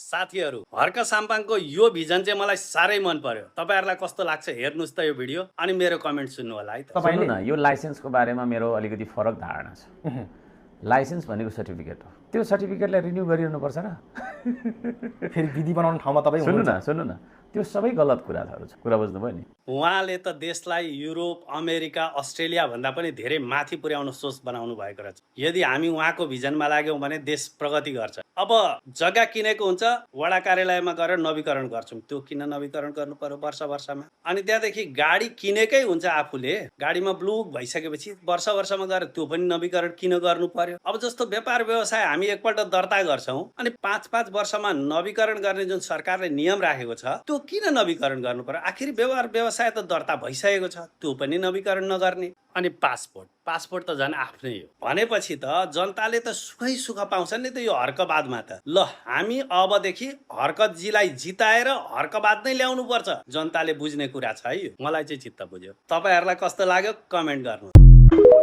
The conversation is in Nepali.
साथीहरू हर्क साम्पाङको यो भिजन चाहिँ मलाई साह्रै मन पर्यो। तपाईहरुलाई कस्तो लाग्छ हेर्नुस् त यो भिडियो अनि मेरो कमेन्ट सुन्नु होला है त। सुन्नु न, यो लाइसेन्सको बारेमा मेरो अलिकति फरक धारणा छ। लाइसेन्स भनेको सर्टिफिकेट हो, त्यो सर्टिफिकेटलाई रिन्यू गरिरहनुपर्छ र फेरि विधि बनाउने ठाउँमा तपाईँ सुन्नु न, त्यो सबै गलत कुराहरू छ। कुरा बुझ्नुभयो नि? उहाँले त देशलाई युरोप, अमेरिका, अस्ट्रेलिया भन्दा पनि धेरै माथि पुर्याउन सोच बनाउनु भएको रहेछ। यदि हामी उहाँको भिजनमा लाग्यौँ भने देश प्रगति गर्छ। अब जग्गा किनेको हुन्छ, वडा कार्यालयमा गएर नवीकरण गर्छौँ। त्यो किन नवीकरण गर्नु पर्यो वर्षमा? अनि त्यहाँदेखि गाडी किनेकै हुन्छ आफूले, गाडीमा ब्लुक भइसकेपछि वर्षमा गएर त्यो पनि नवीकरण किन गर्नु पर्यो? अब जस्तो व्यापार व्यवसाय हामी एकपल्ट दर्ता गर्छौँ अनि 5-5 वर्षमा नवीकरण गर्ने जुन सरकारले नियम राखेको छ त्यो किन नवीकरण गर्नु पर्यो? आखिर व्यवसाय त दर्ता भइसकेको छ, त्यो पनि नवीकरण नगर्ने। अनि पासपोर्ट त झन् आफ्नै हो भनेपछि त जनताले त सुख पाउँछन् नि त यो हर्कवादमा त। ल हामी अबदेखि हर्कतजीलाई जिताएर हर्कवाद नै ल्याउनु पर्छ। जनताले बुझ्ने कुरा छ है यो। मलाई चाहिँ चित्त बुझ्यो। तपाईहरुलाई कस्तो लाग्यो कमेन्ट गर्नु।